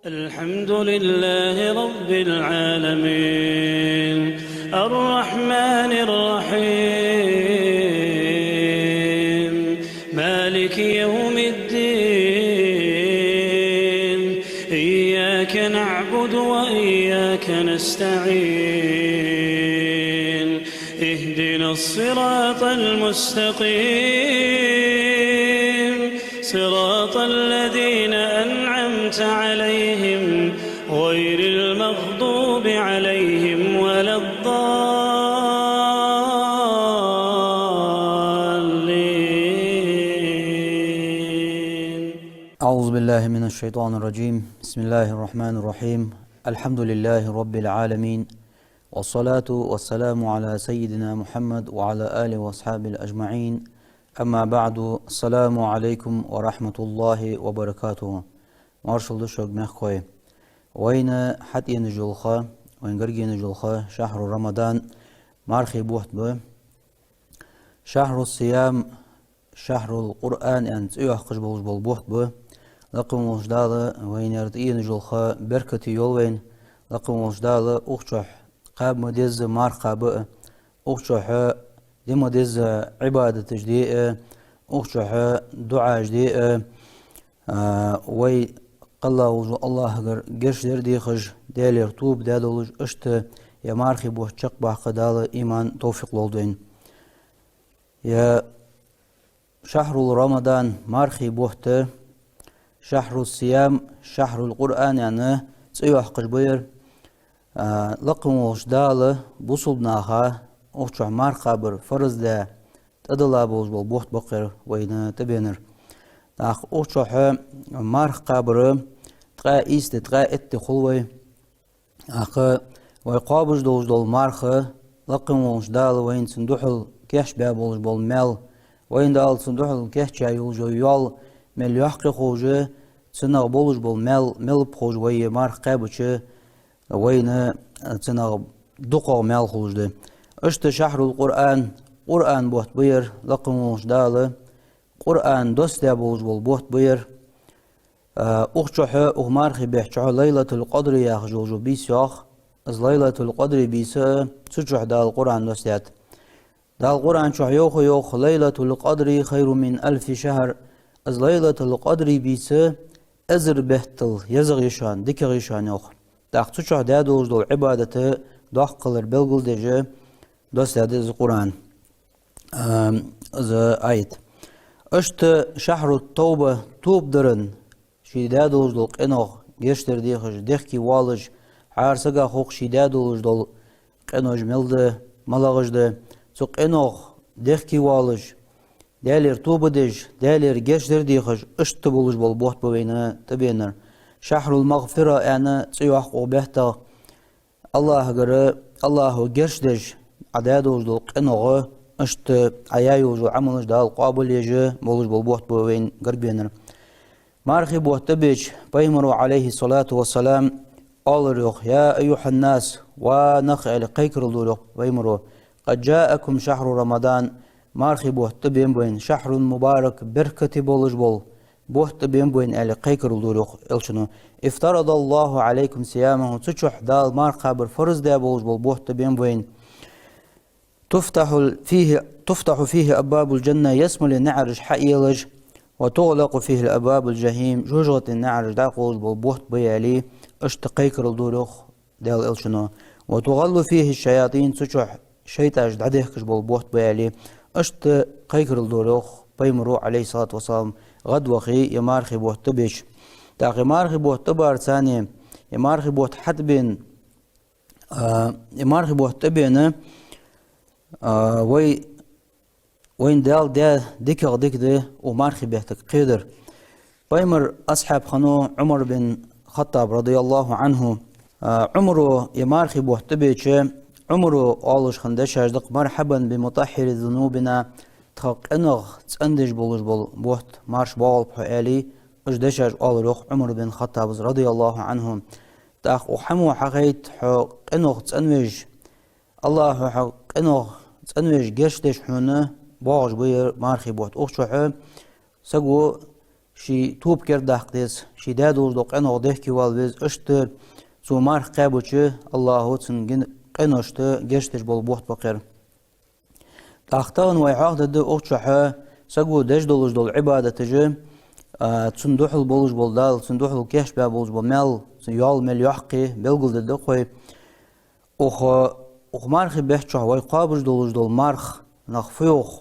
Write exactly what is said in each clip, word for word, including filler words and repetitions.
الحمد لله رب العالمين، الرحمن الرحيم، مالك يوم الدين، إياك نعبد وإياك نستعين، اهدنا الصراط المستقيم، صراط الذين أنعمت عليهم غير المغضوب عليهم ولا الضالين. أعوذ بالله من الشيطان الرجيم. بسم الله الرحمن الرحيم. الحمد لله رب العالمين. والصلاة والسلام على سيدنا محمد وعلى آله وأصحابه أجمعين. أما بعد. السلام عليكم ورحمة الله وبركاته. Моаршал да шуга, мехкахой. Вайна хьатӀаенна йолча, вайна гаргга енна йолча шахьру Рамадан, мархий бутт ба. Шахьру сиям, шахьрул Къуръан аьнна цӀи йоаккхаш болаш бола бутт ба. Лакха волча Дала вайна ер тӀаена йолча беркате йойла вайна. Лакха волча Дала укх чу кхаба ма дезза марха кхаба а, укх чу де ма дезза Ӏибадаташ де а, укх чу дуӀаш де а, а, вай кхелла волча АллахӀагара гешт дар дехаш, Даьлагара тоба даь долаш, иштта ер мархий бутт чакхбаккха Дала иман, товфикъ лолда вайна. Ер шахьру Рамадан, мархий бутт, шахьру сиям, шахьрул Къуръан аьнна цӀи йоаккхаш ба ер. А, Лакха волча Дала бусалба наха укх чу марха кхабар фарз даь, тӀадилла болаш бола бутт ба-кх ер вайна тӀабеанар. ТӀаккха укх чу марха кхабар ткъаь ийс ди, ткъаь итт ди хул вай. ТӀаккха вай кхоабаш долаш дола марха, Лакха волча Дала вайна цунна духьал кийчбаь болаш бола маьл, вайна Дала цунна духьал кийчъяь йолаш йола йоал мел йоккха я ховш, цунах болаш бола маьл мел ба ховш, вай ер марха кхаьбача вайна цунах дукхагӀа маьл хулаш да. Иштта шахьрул Къуръан, Къуръан бутт ба ер, Лакха волча Дала Къуръан доссадаь болаш бола бутт ба ер. А, укх чу, укх мархий бетта чу Лайлатул-Къадр яхаш йола бийса йоагӀа. Из Лайлатул-Къадр бийса, цу чу Дала Къуръан доссадаьд. Дала Къуръан чу йоах, йоах: «ليلة القدر خير من ألف شهر». Из Лайлатул-Къадр бийса эзар беттал езагӀа я шоана, дикагӀа я шоана, йоах. ТӀаккха цу чу даь долаш дола Ӏибадат доккха хилар белгалдеш доссадаьд из Къуръан, а, из аят. Иштта шахьру-т-товба, тоба даран, ший даь долаш дола къинох гешт дар дехаш, дехке воалаш, хӀара сага хов-кх ший даь долаш дола къинош мел да, малагӀаш да, цу къинох дехке воалаш, Даьлагара тоба деш, Даьлагара гешт дар дехаш, иштта болаш бола бутт ба вайна тӀабеанар. Шахьрул-магъфира аьнна цӀи йоаккх укх беттах. АллахӀагара, АллахӀо гешт деш, Ӏа даь долаш дола къинох, иштта Ӏа яь йолаш йола Ӏамалаш Дала къоабалъеш болаш бола бутт ба вайна гаргабеанар. Мархий бутт тӀабеча, Пайхамаро, عليه الصلاة والسلام, оалар, йоах: «يا أيها الناس», ва нах, аьле, кхайкарал дора, йоах, Пайхамаро: «قد جاءكم شهر رمضان», мархий бутт тӀабена ба вайна, «شهر مبارك», беркате болаш бола бутт тӀабена ба вайна, аьле, кхайкарал дора, йоах Элчано. «افترض الله عليكم صيامه», цу чу Дала марха кхабар фарз даь болаш бола бутт тӀабена ба вайна. «تفتح فيه، تفتح فيه أبواب الجنة», ялсмален наӀараш хьаелаш, «وتغلق فيه أبواب الجحيم», жожагӀатен наӀараш дӀакхоллаш бола бутт ба, аьле, иштта кхайкарал дора, йоах, Даьла Элчано. «وتغل فيه الشياطين», цу чу шайтӀаш дӀадехкаш бола бутт ба, аьле, иштта кхайкарал дора, йоах, Пайхамаро, عليه الصلاة والسلام, гӀадвахе, ер мархий бутт тӀабеча. ТӀаккха ер мархий бутт тӀабарца, ер мархий бутт хьатӀабена, а, ер мархий бутт тӀабена, а, вай, вайна Дала даь дикагӀа дика да укх мархий беттага кхедар. Пайхамара асхьаб хиннав Ӏумар бин Хаттаб, رضي الله عنه. А, Ӏумаро ер мархий бутт тӀабеча, Ӏумаро оалаш хинна дешаш да-кх: «مرحبا بمطهر ذنوبنا», тха къинох цӀендеш болаш бола бутт, марша боагӀалва хьо, аьле, уж дешаш оалар, йоах, Ӏумар бин Хаттаба, رضي الله عنه. ТӀаккха укх хӀамо хьахайт хьо къинох цӀенвеш, АллахӀо хьо къинох цӀенвеш гешт деш хьона боагӀаш ба ер мархий бутт. Укх чу саго ший тоба кердадаккха деза, ший даь долаш дола къиношта дехке вала веза, иштта цо марха кхаьбача, АллахӀа цунна гина къиношта гешт деш бола бутт ба-кх ер. ТӀаккха тахан вай хьоахадергда укх чухь саго деш долаш дола Ӏибадаташ, а, цунна духьал болаш бола Дала, цунна духьал кийчбаь болаш бола маьл, цун йоал мел йоккха, белгалдергда-кх вай. Укх, укх мархий бетта чухь вай кхоабаш долаш дола марха нах фу йоах?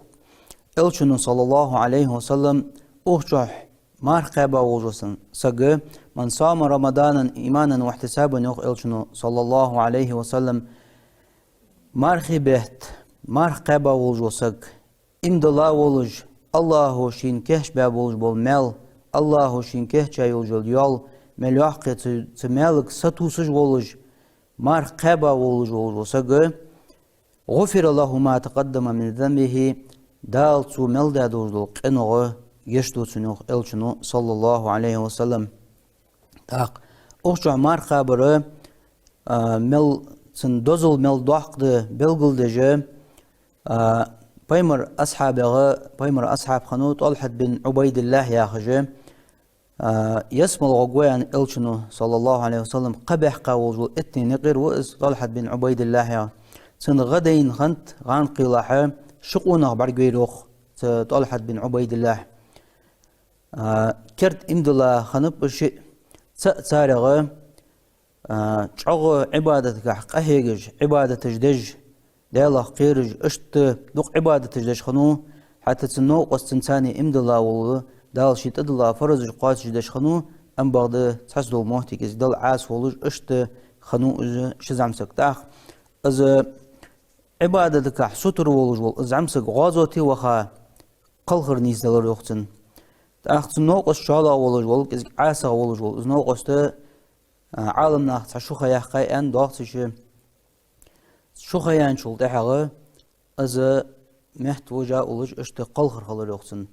Элчано, саллаллахӀу Ӏалайхи ва саллам, укх чухь марха кхаьба волаш вола саг: «من صام رمضان إيمانا واحتسابا», йоах Элчано, саллаллахӀу Ӏалайхи ва саллам, мархий бетта марха кхаьба волаш вола саг, иман дилла волаш, АллахӀа шийна кийчбаь болаш бола маьл, АллахӀа шийна кийчъяь йолаш йола йоал мел йоккха, цу, цу маьлага сатувсаш волаш, марха кхаьба волаш волаш вола саг: «غفر له ما تقدم من ذنبه», Дала цо мел даь долаш дола къиношта гешт ду цунна, йоах Элчано, саллаллахӀу Ӏалайхи ва саллам. ТӀаккха укх чухь марха кхабар, а, мел, цун дозал мел доккха да белгалдеш, а, пайхамара асхьабех, пайхамара асхьаб хиннав ТӀалхьат бин Ӏубайдиллахь яхаш, а, ялсмала гӀоргва аьнна Элчано, саллаллахӀу Ӏалайхи ва саллам, кхаъ баьккха волаш вола иттаннена юкъера ва из, ТӀалхьат бин Ӏубайдиллахь яхаш. Цун гӀа дайна хиннад гӀаьнкхелахь, ши къонах бӀаргавайра, йоах, цу ТӀалхьат бин Ӏубайдиллахьа. А, керда иман дилла хиннаб уж шиъ. ЦаӀ царех, а, чӀоагӀа Ӏибадатагахь къахьегаш, Ӏибадаташ деш, Даьлах кхераш, иштта дукха Ӏибадаташ деш хиннав, хӀаьта цун новкъост цунца иман дилла вола, Дала ший тӀадилла фарзаш кхоачашдеш хиннав, амма бакъда цхьацца дола моттиг из Далла Ӏаса волаш, иштта хиннав из ши зӀамсаг. ТӀаккха из Ӏибадатагахь сутара волаш вола из зӀамсаг гӀазоте ваха кхалхар нийсделар, йоах, цун. ТӀаккха цун новкъост шоллагӀа волаш вола, кӀезига ӀасагӀа волаш вола из новкъост, а, Ӏаламнаха цхьа шу ха яьккхай аьнна доагӀа цу чу. Шу ха яьнначул тӀехьагӀа из метта вижа уллаш, иштта кхалхар хилар, йоах, цун.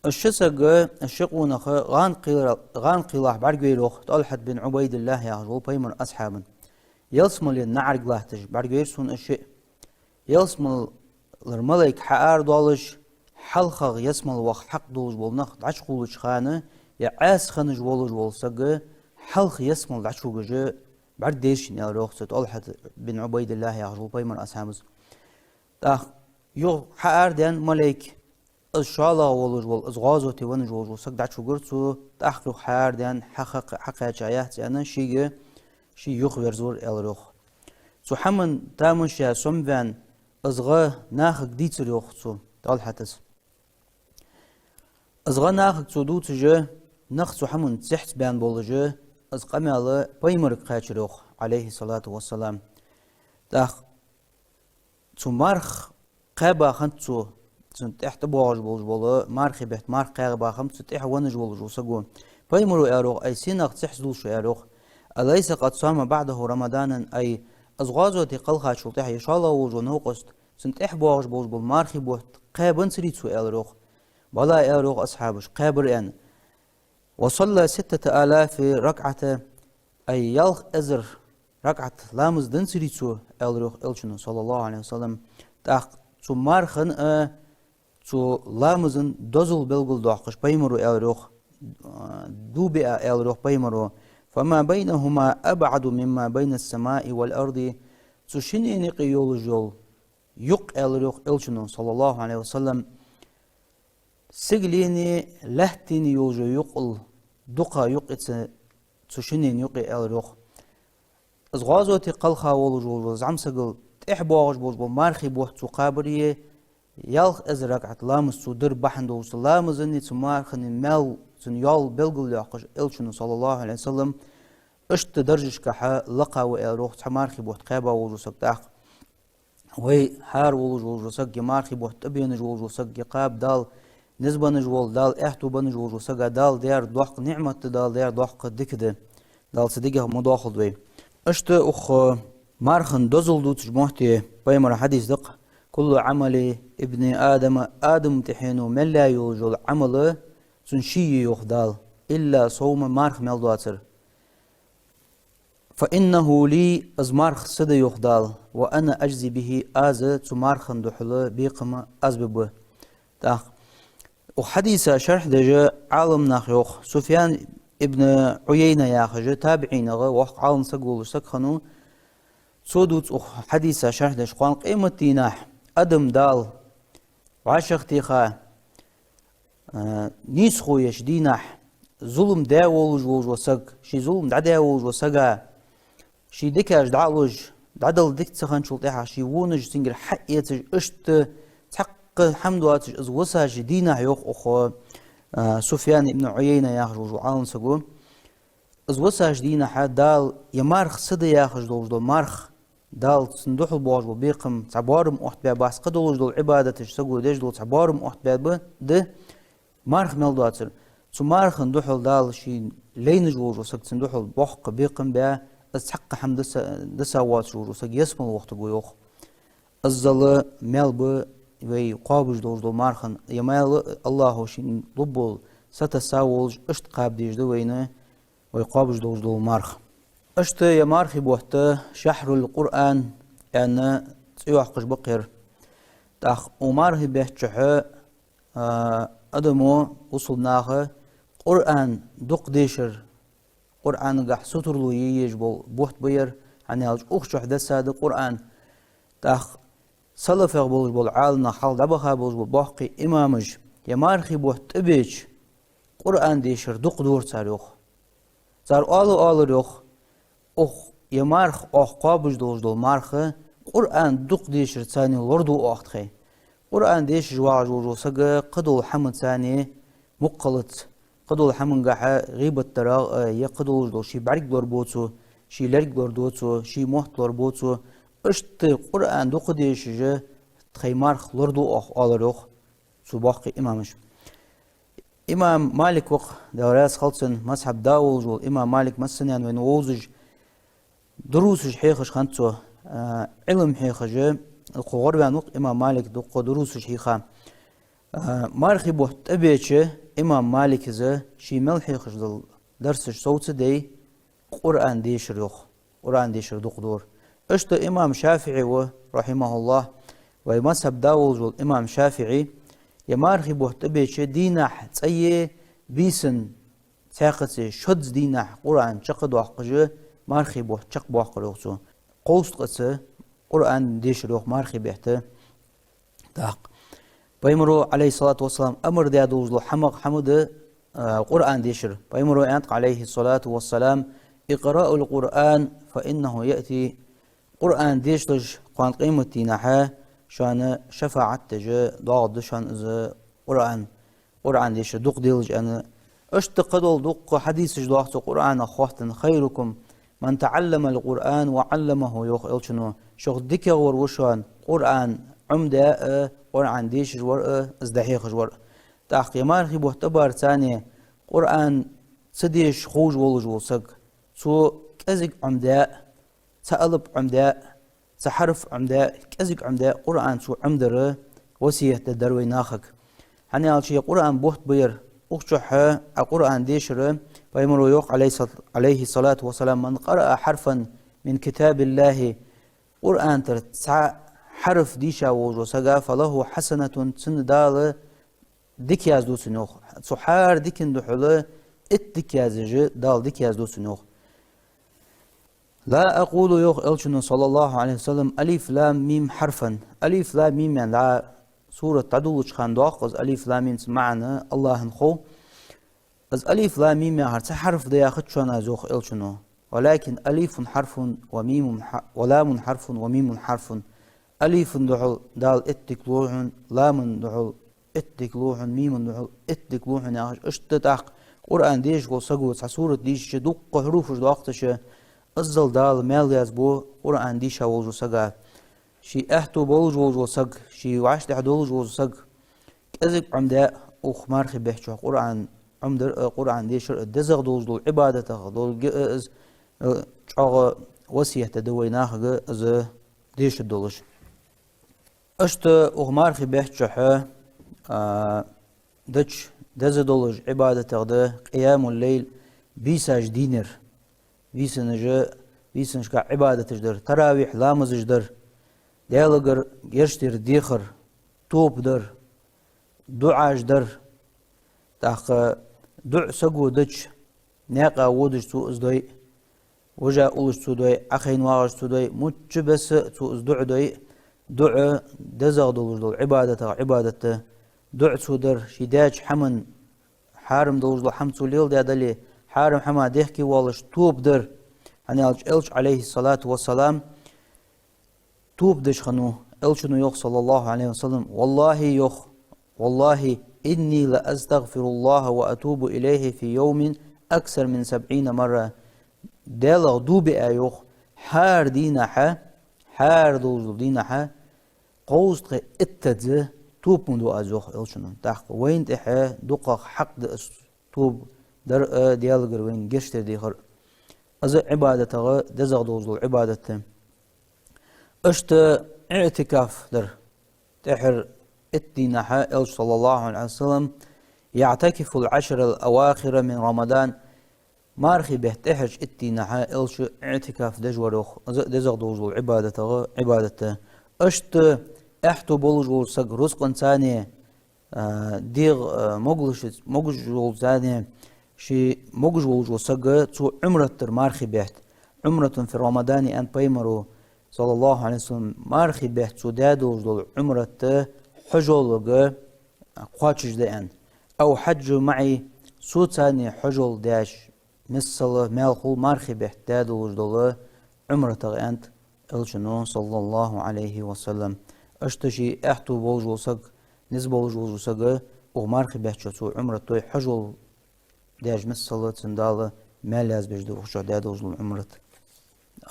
Уж ши саг, уж ши къонах гӀаьнкхел-, гӀаьнкхелахь бӀаргавайра, йоах, ТӀалхьат бин Ӏубайдиллахь яхаш волча пайхамара асхьабана. Ялсмален наӀарга латташ бӀаргавайра сона уж шиъ. Ялсмалера малайк хьаарадоалаш, хьалхагӀа ялсмала ваха хьакъ долаш бола нах дӀачукхувлача хана, е Ӏаьса хиннаш волаш вола саг хьалха ялсмала дӀачувугаш бӀаргадайра шийна, аьлар, йоах, цу ТӀалхьат бин Ӏубайдиллахь яхаш волча пайхамара асхьабас. ТӀаккха юха хьаарадаьнна малайк, из шоллагӀа волаш вола, из гӀазоте веннаш волаш вола саг дӀачувугар цо, тӀаккха юха хьаарадаьнна, хьа-, хьа-, хьакхаьча яц аьнна, шийга ше юхаверзавир, аьлар, йоах. Цу хӀаман тамаш яь, сомаваьнна, из гӀа нахага дийцар, йоах, цу ТӀалхьата. Из гӀа нахага цо дувцаш, нах цу хӀаман цехьца баьнна болаш, из къамаьл пайхамарга кхаьчар, йоах, Ӏалайхи ссалату вассалам. ТӀаккха цу марха кхаьба хиннад цо, цунна тӀехьа тӀабоагӀаш болаш бола, мархий бетта марха кхаьба хиннаб цу тӀехьа веннаш волаш вола саго. Пайхамаро аьлар, йоах: «أي سيناخ цехьзула шо», аьлар, йоах. «أليس قد صام بعده رمضانا», ай, из гӀазоте кхелхачул тӀехьагӀа шоллагӀа волаш вола новкъост, цунна тӀехьа боагӀаш болаш бола мархий бутт кхаьбанзарий цо, аьлар, йоах. «بلى», аьлар, йоах, асхьабаша, кхаьбар аьнна. «وصلى ستة آلاف ركعة», ай, ялх эзар ракаӀат ламаз дензарий цо, аьлар, йоах, Элчано, саллаллахӀу Ӏалайхи ва саллам. ТӀаккха цу мархан а, цу ламазан дозал белгалдоаккхаш пайхамаро аьлар, йоах, а, дув биа аьлар, йоах, пайхамаро: «فما بينهما أبعد مما بين السماء والأرض». Цу шинне юкъе йолаш йола юкъ, аьлар, йоах, Элчано, саллаллахӀу Ӏалайхи ва саллам, сигаленеи лаьттанеи йолаш йола юкъал дукха юкъ я цу шинне юкъе, аьлар, йоах. Из гӀазоте кхелха волаш вола зӀамсагал тӀехьа боагӀаш болаш бола мархий бутт цо кхабари, ялх эзар ракаӀат ламаз цо дар бахьан долаш, цу ламазани цу мархани маьл, цун йоал белгалйоаккхаш Элчано, саллаллахӀу Ӏалайхи ва саллам, иштта даржашкахьа лакха ва, аьлар, йоах, цхьа мархий бутт кхаьба волаш вола саг тӀаккха. Вай хӀара волаш вола саг, е мархий бутт тӀабенаш вола саг, е кхаба Дала низ беннаш вола, Дала аьттув беннаш вола сага Дала даьр доккха ниӀмат да, Дала даьр доккха дика да. Дала цу диках ма доахалда вай. Иштта укх мархан дозал дувцача метте пайхамара хьадис да-кх: «كل عمل ابن آدم», Адама тӀехьено мел яь йолаш йола Ӏамал цун ший я, йоах Дала, «إلا الصوم», марха мел доацар. «فإنه لي», из марха са да, йоах Дала, «وأنا أجزي به», аз цу мархан духьала бекхам аз бергба. ТӀаккха Укх хьадиса шархь деш Ӏаламнаха йоах, Суфьян ибн Ӏуяйна яхаш, табиӀинех воккха Ӏалам саг волаш саг хиннав, цо дувц укх хьадиса шархь деш: кхоана къематдийнахьа адам Дала вӀашагӀтеха, а, нийсхо еш дийнахьа, зулам даь волаш вола саг, ший зулам дӀадаь волаш вола сага, ший дикаш дӀа а луш, дӀадала дика ца хинначул тӀехьагӀа ший вонаш цунгара хьаэцаш, иштта цхьаккха хӀама доацаш, из висача дийнахьа йоах укх, а, Суфьян ибн Ӏуяйна яхаш волча Ӏалам саго. Из висача дийнахьа Дала е марха са да яхаш долаш дола марха, Дала цунна духьал боагӀаш бола бекхам цхьа боарам оттабаь бац, кхыдолаш дола Ӏибадаташ саго деш дола цхьа боарам оттабаь ба, да, марха мел доацар. Цу мархан духьал Дала шийна лайнаш волаш вола саг цунна духьал боккха бекхам баь, из цхьаккха хӀама даса, даса воацаш волаш вола саг ялсмала вохийтаргва йоах. Иззал маьл ба вай кхоабаш долаш дола мархан, е маьл АллахӀа шийна лургбола сатесса волаш, иштта кхаба дезаш да вайна вай кхоабаш долаш дола марха. Иштта ер мархий бутт «Шахьрул Къуръан» аьнна цӀи йоаккхаш ба-кх ер. ТӀаккха укх мархий бетта чухь, а, адамо, бусалба наха, Къуръан дукха дешар, Къуръанагахьа сутарло е езаш бола бутт ба ер, хӀана аьлча укх чухь десса да Къуръан. ТӀаккха салафех болаш бола Ӏаламнах, хьалха дӀабаха болаш бола боккхий имамаш ер мархий бутт тӀабеча, Къуръан дешар дукха дора цар йоах. Цар оалар, оалар йоах: укх ер марха, оаха кхоабаш долаш дола марха, Къуръан дукха дешарца лораду оаха тхай. Къуръан дешаш вагӀаш волаш вола саг кхыдола хӀамаца мукх хилац, кхыдола хӀамангахьа гӀийбат дарах а, е кхыдолаш дола ший бӀарг лорабу цо, ший лерг лорадо цо, ший мотт лорабу цо, иштта Къуръан дукха дешаш тхай марха лораду оаха, оалар йоах цу боккхий имамаша. Имам Малик ва-кх, Даьла раьза хилва цунна, мазхӀаба да волаш вола имам Малик, массанена вайна вовзаш, дурусаш хьехаш хиннад цо, а, Ӏилма хьехаш, укхо гӀорваьнна ва-кх имам Малик, дукха дурусаш хьийха. А, мархий бутт тӀабеча, имам Малика ший мел хьехаш дола дарсаш совцадаь, Къуръан дешар йоах, Къуръан дешар дукха дора. Иштта имам ШафиӀи ва, рахьимахӀуллахӀ, вай мазхӀаба да волаш вола имам ШафиӀи, ер мархий бутт тӀабеча дийнахьа цкъа е бийсан цхьаькхаза, шозза дийнахьа Къуръан чакхдоаккхаш, мархий бутт чакхбоаккхар йоах цо. Кховзткъаца Къуръан дешар йоах мархий бетта. ТӀаккха Пайхамаро, Ӏалайхи ссалату вассалам, амар даь долаш дола хӀамах хӀама да, а, Къуръан дешар. Пайхамаро аьннад-кх, Ӏалайхи ссалату вассалам: «اقرؤوا القرآن فإنه يأتي». Къуръан дешалаш, кхоана къематдийнахьа шоана шафаӀат деш доагӀаргда шоана из Къуръан. Къуръан дешар дукха делаш аьнна. Иштта кхыдола дукха хьадисаш доагӀа цу Къуръанах хоттаденна: «خيركم من تعلم القرآن وعلمه», йоах Элчано. Шух дикагӀвар ва шоана Къуръан Ӏомадаь а, Къуръан дешаш вар а, из дӀахьехаш вар а. ТӀаккха ер мархий бутт тӀабарца Къуръан ца дешаш ховш волаш вола саг, цо кӀезига Ӏомадаь а, цхьа алап Ӏомадаь а, цхьа хьарф Ӏомадаь а, кӀезига Ӏомадаь а Къуръан цо Ӏомадар васкет дергдар вай нахага. ХӀана аьлча ер Къуръан бутт ба ер, укх чухь Ӏа Къуръан дешар, Пайхамаро йоах, Ӏалайхи ссалату вассалам: «من قرأ حرفا من كتاب الله», Къуръан тӀара цхьа хьарф дийша волаш вола сага, «فله حسنة», цунна Дала дика язду цунна йоах. Цу хӀара дикан духьала итт дика язъеш Дала дика язду цунна йоах. «لا أقول», йоах Элчано, саллаллахӀу Ӏалайхи ва саллам, «ألف لام ميم حرفا». Алиф лам мим аьнна дӀа сурат дӀадоладеча хана доагӀа-кх из алиф лам мимца маӀан АллахӀа хов. Из алиф лам мим яхар цхьа хьарф да яхац шоана аз, йоах Элчано. «ولكن ألف حرف وميم ح-، ولام حرف وميم حرف». Алифа духьал Дала итт дика лу хьона, лама духьал итт дика лу хьона, мима духьал итт дика лу хьона яхаш, иштта тӀаккха Къуръан дешаш вола саго цхьа сурат дийшача дукха хьуруфаш доаккхаш, иззал Дала маьл язбу Къуръан дийша волаш вола сага. Ший аьттув болаш волаш вола саг, ший вӀаштӀехьа долаш вола саг, кӀезига Ӏомадаь а укх мархий бетта чухь Къуръан Ӏомадар а, Къуръан дешар а дезагӀа долаш дола Ӏибадатех долга а из, э, чӀоагӀа васкет да вай нахага из дешаш долаш. Иштта укх мархий бетта чухь, а, деш деза долаш Ӏибадатех да къиямул-лайл, бийсаш дийнар. Бийсанаш, бийсанашка Ӏибадаташ дар, таравихь ламазаш дар, Даьлагара гешт дар, дехар, тоба дар, дуӀаш дар, ТӀаккха дуӀа саго дича, наькъа водаш цо из дой, вижа улаш цо дой, Ӏахайна вагӀаш цо дой, мичча бесса цо из дуӀа дой, дуӀа дезагӀа долаш дола Ӏибадатах Ӏибадат да. ДуӀа цо дар, ше даьча хӀаман, хьарам долаш дола хӀама цо леладаь дале, хьарам хӀама дехке воалаш тоба дар. ХӀана аьлча Элча, Ӏалайхи ссалату вассалам, тоба деш хиннав. Элчано йоах, саллаллахӀу Ӏалайхи ва саллам: «والله, йоах, والله إني لأستغفر الله وأتوب إليه في يوم أكثر من سبعين مرة». Даьлах дув биа, йоах, хӀара дийнахьа, хӀара долаш дола дийнахьа кховзткъеи иттаза тоба ма ду аз, йоах Элчано. ТӀаккха вайна тӀехьа дукхагӀа хьакъ да из тоба дар а, Даьлагара вайна гешт дар дехар а. Из Ӏибадатагара дезагӀа долаш дола Ӏибадат да. Иштта иӀтикаф дар. ТӀеххьара итт дийнахьа Элча, саллаллахӀу Ӏалайхи ва саллам, «يعتكف العشر الأواخر من رمضان». Мархий бетта тӀеххьарча итт дийнахьа Элча иӀтикаф деш вар, йоах. Из а дезагӀа долаш дола Ӏибадатагара Ӏибадат да. Иштта аьттув болаш вола саг рузкъанца а, дегӀа, а, могашалца, могаш волча цхьана, ше могаш волаш вола саг, цо Ӏумрат дар мархий бетта. «عمرة في رمضان», аьннад пайхамара, саллаллахӀу Ӏалайхи ва саллам, мархий бетта цо даь долаш дола Ӏумрат хьажолга кхоачаш да аьнна. «أو حج معي», соца цхьана хьажол даьча миссел маьл хул мархий бетта даь долаш дола Ӏумратах, аьннад Элчано, саллаллахӀу Ӏалайхи ва саллам. Иштта ше аьттув болаш вола саг, низ болаш волаш вола саг, укх мархий бетта чухь цо Ӏумрат дой, хьажол даьча миссел цунна Дала маьл язбеш да укх чухь даь долаш дола Ӏумрат.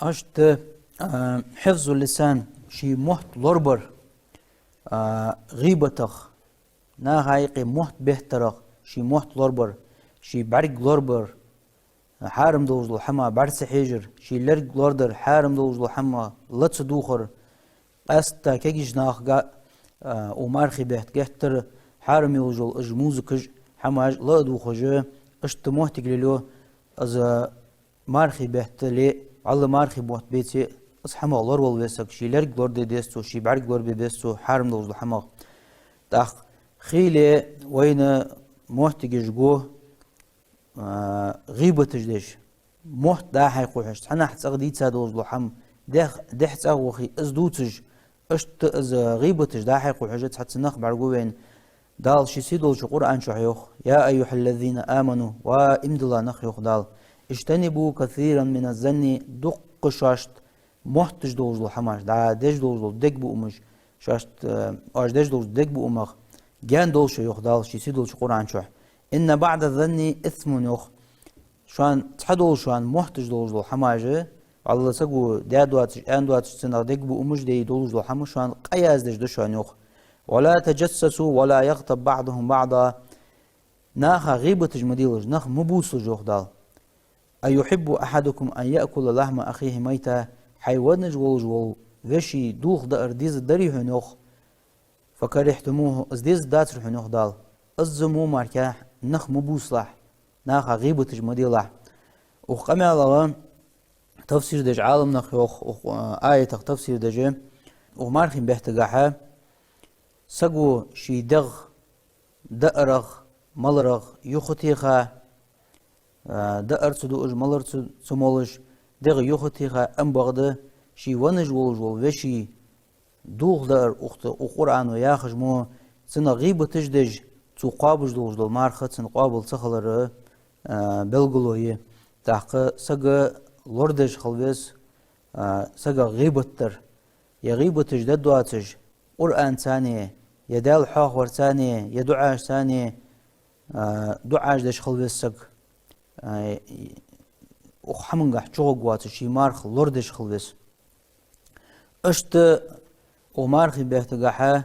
Иштта, а, «حفظ اللسان», ший мотт лорабар, а, гӀийбатах, наха юкъе мотт беттарах, ший мотт лорабар, ший бӀарг лорабар, хьарам долаш дола хӀама бӀарга ца хьежар, ший лерг лорадар, хьарам долаш дола хӀама ла ца дувхар, къаьстта кегийча нахага, а, укх мархий бетта геттара хьарам йолаш йола уж музыкаш, хӀамаш ла а дувхаш, иштта моттиг лелаю, из мархий бетта ле, вӀалла мархий бутт беце, из хӀамах лоравала веза саг, ший лерг лораде деза цо, ший бӀарг лорабе беза цо хьарам долаш дола хӀамах. ТӀаккха хийла вайна моттигаш гу, а, гӀийбаташ деш, мотт дӀа-хьа кхухьаш, цхьаннахьа цӀагӀа дийца долаш дола хӀама, дехьа, дехьа цӀагӀа вахе, из дувцаш, иштта из гӀийбаташ дӀа-хьа кхухьаш цхьацца нах бӀаргагу вайна. Дала ший сийдолча Къуръан чухь йоах: «يا أيها الذين آمنوا», ва иман дилла нах, йоах Дала, «اجتنبوا كثيرا من الظن», дукха шоашта мотташ долаш дола хӀамаш, дӀа деш долаш дола дегабуамаш, шоашта, э, оаш деш долча дегабуамах гаьна довла шо, йоах Дала ший сийдолча Къуръан чухь. «إن بعض الظن إثم», йоах. Шоана цхьа долаш, шоана мотташ долаш дола хӀамаш, вӀалла саго даь доацаш, аьнна доацаш, цунах дегабуамаш де долаш дола хӀама шоана къа яздеш да шоана, йоах. «ولا تجسسوا ولا يغتب بعضكم بعضا». Наха гӀийбаташ ма делаш, нах ма бувцалаш, йоах Дала. «أيحب أحدكم أن يأكل لحم أخيه ميتا». Хьай веннаш волаш вола веший дулх даар деза дарий хьона, йоах. «فكرهتموه», из деза дацар хьона, йоах Дала. Из мо мара нах ма бувцалахь, наха гӀийбаташ ма делахь. Укх къамаьлах тафсир деш Ӏаламнаха йоах, укх, а, аятах тафсир деш, укх мархий беттагахьа саго ший дегӀ даарах, маларах юхатеха, а, даар ца дуаш, малар ца, ца молаш, дегӀ юхатеха, ам бакъда ший веннаш волаш вола веший дулх даар, укх, укх Къуръано яхаш мо, цунах гӀийбаташ деш, цо кхоабаш долаш дола марха цун къоабал ца хилара, а, белгало я. ТӀаккха саг лорадеш хила веза, а, сагах гӀийбат дар. Е гӀийбаташ де доацаш, Къуръанца а, е Даьла хьоахаварца а, е дуӀашца а, а, дуӀаш деш хила веза саг. А, укх хӀамангахьа чугӀоргвоацаш, ший марха лорадеш хила веза. Иштта укх мархий беттагахьа,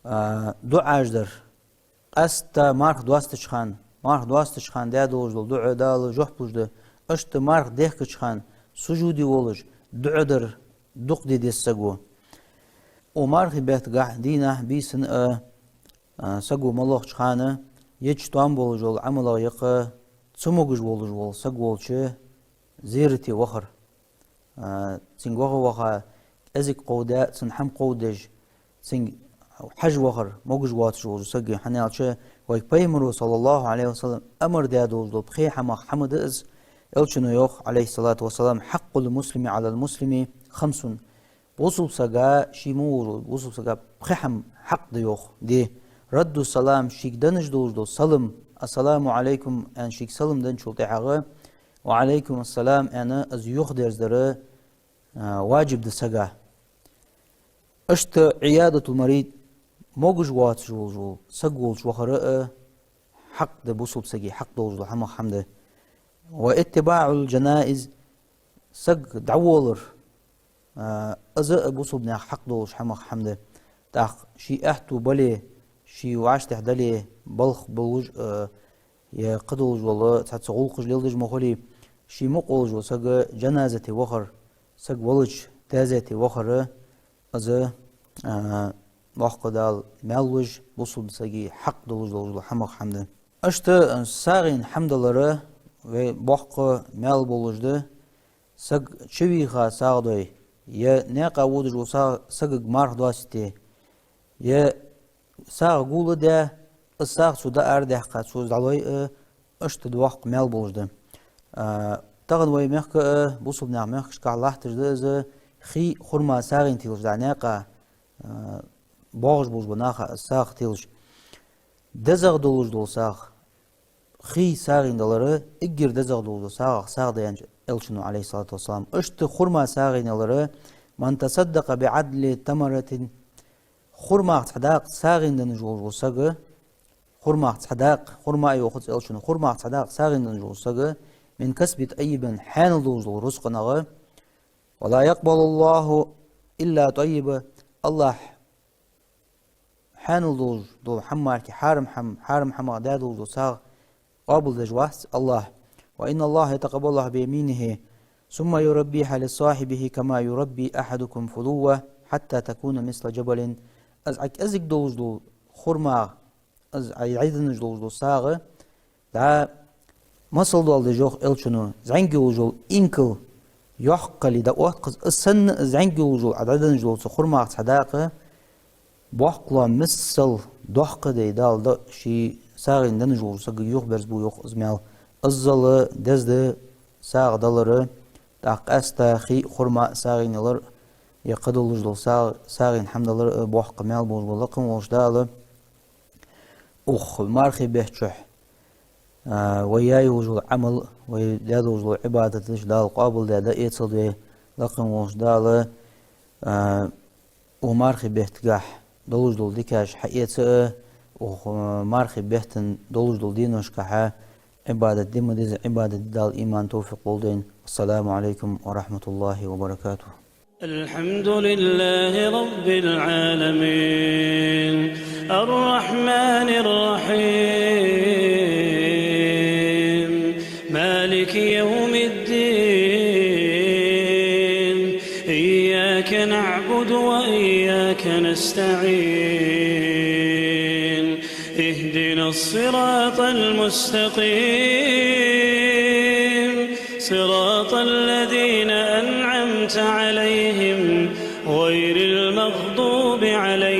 а, дуӀаш дар. Къаьстта марха доастача хана, марха доастача хана даь долаш дола дуӀа Дала жоп луш да. Иштта марха дехкача хана сужуде волаш дуӀа дар дукха де деза саго. Укх мархий беттагахьа дийнахьа, бийсанна а, а, саго моллагӀча хана, еча тоам болаш йола Ӏамалах юкъе цамогаш волаш вола саг волча зерате вахар. А, цунга ваха-ваха, кӀезига кховда, цунна хӀама кховдадеш, цунга хьажа вахар могаш воацаш волча сага, хӀана аьлча вай Пайхамара, صلى الله عليه وسلم, амар даь долаш дола пхе хӀамах хӀама да из. Элчано йоах, عليه الصلاة والسلام: «حق المسلم على المسلم خمس». Бусалба сага ший мо волча бусалба сага пхи хӀама хьакъ да йоах, де. «رد السلام», шийга денна долаш дола салам, «السلام عليكم» аьнна, шийга салам денначул тӀехьагӀа «وعليكم السلام» аьнна, из юхадерзадар, а, ваджиб да сага. Иштта «عيادة المريض», могаш воацаш волаш вола саг волча вахар а хьакъ да, бусалба сага хьакъ долаш дола хӀамах хӀама да. «واتباع الجنائز», саг дӀаволлар, а, из а бусалба наьха хьакъ долаш хӀамах хӀама да. ТӀаккха ший аьттув бале, ший вӀаштӀехьа дале, балха болаш, а, е кхы долаш вола цхьацца гӀулакхаш леладеш ма хулий, ший мукъа волаш вола саг жаназате вахар, саг валача дезате вахар, из, а, боккха Дала маьл луш, бусалба сага хьакъ долаш долаш дола хӀамах хӀама да. Иштта сагӀийна хӀама далар вай боккха маьл болаш да, саг чувийха сагӀа дой, е наькъа водаш вола саг сагага марха доастаде, е сагӀа гул а даь, из сагӀа цо дӀаарадаьккха, цо из дӀалой а, иштта доккха маьл болаш да. А, тахан вай мехка а, бусалба наьха мехкашка а латташ да из, хий, хурма сагӀийна телаш дӀа наькъа, а, боагӀаш болаш бола наха из сагӀа телаш. ДезагӀа долаш дола сагӀа, хий сагӀийна далар, эггара дезагӀа долаш дола сагӀах сагӀа да аьннад Элчано, عليه الصلاة والسلام. Иштта хурма сагӀийна ялар: «من تصدق بعدل تمرة», хурмах цхьа дакъа сагӀийна денна волаш вола саг, хурмах цхьа дакъа, хурма а йоах цо Элчано, хурмах цхьа дакъа сагӀийна денна волаш вола саг, «من كسب طيب», хьаьнала долаш дола рузкъанах, «ولا يقبل الله إلا طيبا», АллахӀа хьаьнала долаш дола хӀама мара, хьарам хӀама, хьарам хӀамах даь долаш дола сагӀа къоабалдеш вац АллахӀ. «وإن الله يتقبلها بيمينه ثم يربيها لصاحبه كما يربي أحدكم فلوة حتى تكون مثل جبل». Из Ӏа кӀезига долаш дола хурма, из Ӏа дӀаденна долаш дола сагӀа, дӀа масал доаладеш йоах Элчано, зӀамига йолаш йола инкал йоккха яле дӀаотташ, из санна из зӀамига йолаш йола Ӏа дӀаденна йолча хурмах цхьа дакъа боккхалоа миссел доккха да Дала, да ший сагӀийна денна волаш вола саг юхаберзабу йоах из маьл. Иззал деза да сагӀа далар, тӀаккха къаьстта хий, хурма сагӀийна ялар, е кхы долаш дола сагӀа, сагӀийна хӀама далар а боккха маьл болаш ба. Лакха волча Дала укх мархий бетта чухь, а, вай яь йолаш йола Ӏамал, вай даь долаш дола Ӏибадаташ Дала къоабалдаь дӀаэцалда вай. Лакха волча Дала, а, укх мархий беттагахь долаш дола дикаш хьаэца а, укх, а, мархий бетта долаш долча деношкахь Ӏибадат де ма дезза, Ӏибадат де Дала иман, товфикъ лолда вайна. السلام عليكم ورحمة الله وبركاته. الحمد لله رب العالمين، الرحمن الرحيم، مالك يوم الدين، إياك نعبد وإياك نستعين، اهدنا الصراط المستقيم، صراط الذين أنعمت عليهم، غير المغضوب عليهم